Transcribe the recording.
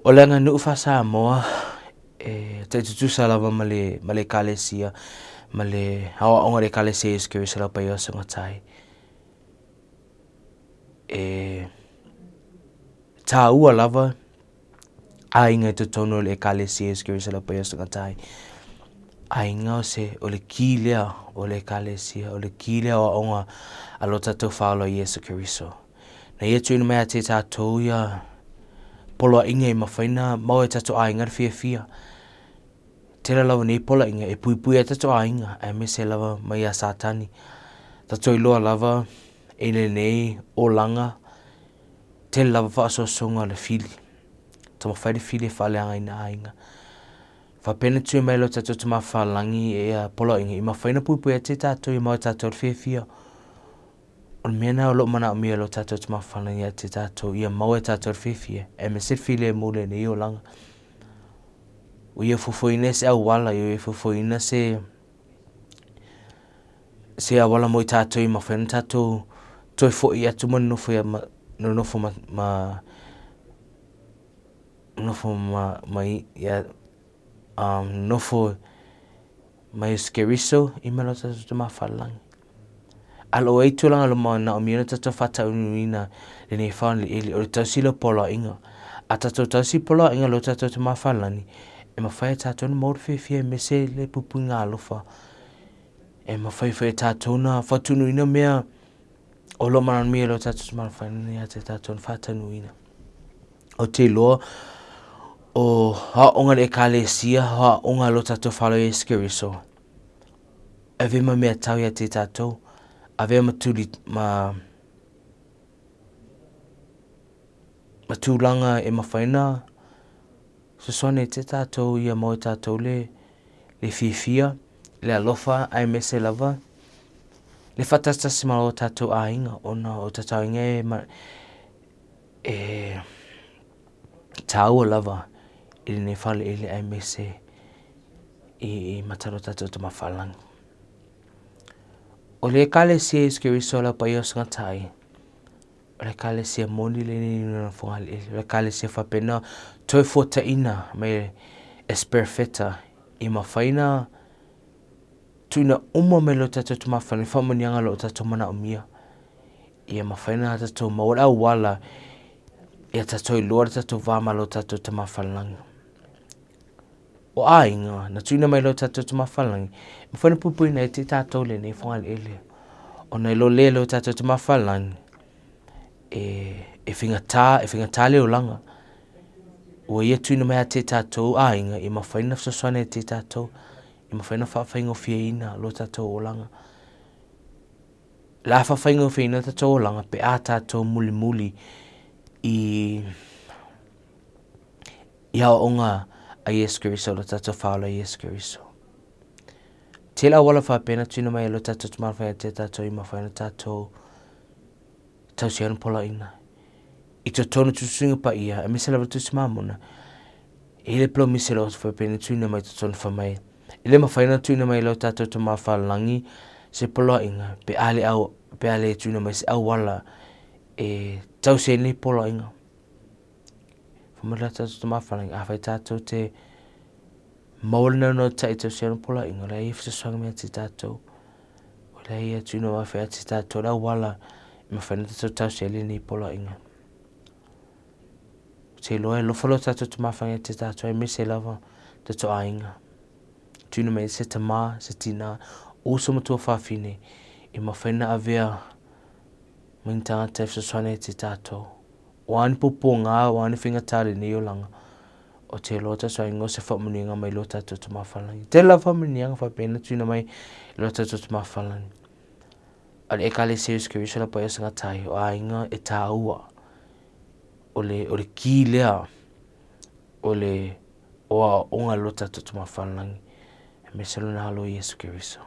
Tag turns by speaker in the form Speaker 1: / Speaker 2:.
Speaker 1: O le aganuu faa-Samoa e taitutusa lava ma le ma le ekalesia ma le aoaoga a le ekalesia Iesu Keriso le Aupaia o Aso e Gata ai. E taua lava aiga i totonu o le ekalesia Iesu Keriso le Aupaia o Aso e Gata ai. Aiga o se o le ki lea o le ekalesia, o le ki lea o aoaoga a lo tatou Faaola Iesu Keriso. Na ia tuuina mai ia te tatou ia poloaiga i mafai ona maua e tatou aiga le fiafia. Tele lava nei poloaiga e puipui ai tatou aiga aemaise lava mai ia Satani. Tatou iloa lava i lenei olaga tele lava faasoasoga a le fili. Taumafai le fili e faaleagaina aiga. Faapea na tui mai lo tatou Tama Faalagi ia poloaiga i mafai ona puipui ai tatou ia maua e tatou le fiafia. O le mea lena o lo o manaomia e lo tatou Tama Faalagi ia te tatou ia maua e tatou le fiafia aemaise le filemu i lenei olaga. Ua ia fuafuaina se auala, ua ia fuafuaina se se auala mo i tatou i mafai ona tatou toe foi atu ma nonofo ia ma nonofo ma ma nonofo ma ma ia nonofo ma Iesu Keriso i ma lo tatou Tama Faalelagi. A o ai tulaga o lo o manaomia lo tatou faataunuuina lenei faaleele o le tausi lea o poloaiga. A tatou tausi poloaiga lo tatou Tama Faalelagi, e mafai e tatou ona maua le fiafia aemaise le puipuiga alofa. E mafai foi e tatou ona faataunuuina mea o lo o manaomia e lo tatou Tama Faalelagi ia te tatou ona faataunuuina. Ou te iloa o aoaoga a le ekalesia, o aoaoga a lo tatou Faaola Iesu Keriso, avea ma mea tau ia te tatou, avea ma tuli ma ma tulaga e mafai ona fesoasoani ai te tatou ia maua e tatou le le fiafia, le alofa aemaise lava le faatasitasi ma o tatou aiga ona o tatou aiga e e taua lava i lenei faleele aemaise i mata o tatou Tama Faalelagi. O le ekalesia Iesu Keriso le Aupaia o Sagata ai, o le ekalesia moni lenei i lona fogaalieli, o le ekalesia faapena toe fuataina mai e se perofeta i mafai ona tuuina uma mai lo tatou Tama Faalelagi faamanuiaga o lo o tatou manaomia. Ia mafai ona tatou maua le auala ia tatou iloa le tatou va ma lo tatou Tama Faalelagi. O aiga na tuuina mai lo tatou Tama Faalelagi, e mafai ona puipuina ai te tatou lenei fogaeleele. Ona e lole lo tatou Tama Faalelagi, e faigata, e faigata le olaga. Ua ia tuuina mai ia te tatou aiga e mafai ona fesoasoani ai te tatou, e mafai ona faafaigofieina lo tatou olaga. O le a faafaigofieina lo tatou olaga pe a tatou mulimuli i i aoaoga a Iesu Keriso, lo tatou Faaola Iesu Keriso. Tele auala faapea na tuuina mai e lo tatou Tama Fai te tatou i mafai ona tatou tausi ai ona poloaiga. I totonu tusuga paia, aemaise lava Tusi Mamona, e le promise lo faapea na tuuina mai totonu fai mai. E le mafai ona tuuina mai e lo tatou Tama Faalelagi se poloaiga pe a le au pe a le tuuina mai se auala e tausi ai nei poloaiga. Fai mai lo tatou Tama Faalelagi, afai tatou te maua le naunautai e tausi ai ona poloaiga, o la e fesoasoani mai ia te tatou. O la e tuuina mai ia te tatou le auala e mafai ona tatou tausi ai lenei poloaiga. Ou te iloa e alofa lo tatou Tama Faalelagi ia te tatou aemaise lava tatou aiga. Tuuina mai se tama, se tina, uso ma tuafafine i mafai ona avea ma ni tagata e fesoasoani ai te tatou. O a ni puapuaga, o a ni faigata o lenei olaga, ou te iloa tatou aiga o se faamanuiaga mai lo tatou Tama Faalelagi. Tele lava faamanuiaga faapea na tuuina mai e lo tatou Tama Faalelagi. A o le ekalesia Iesu Keriso le Paia o Sagata ai, o aiga e taua. O le, o le ki lea o le o aoaoga a lo tatou Tama Faalelagi, aemaise lona alo Iesu Keriso.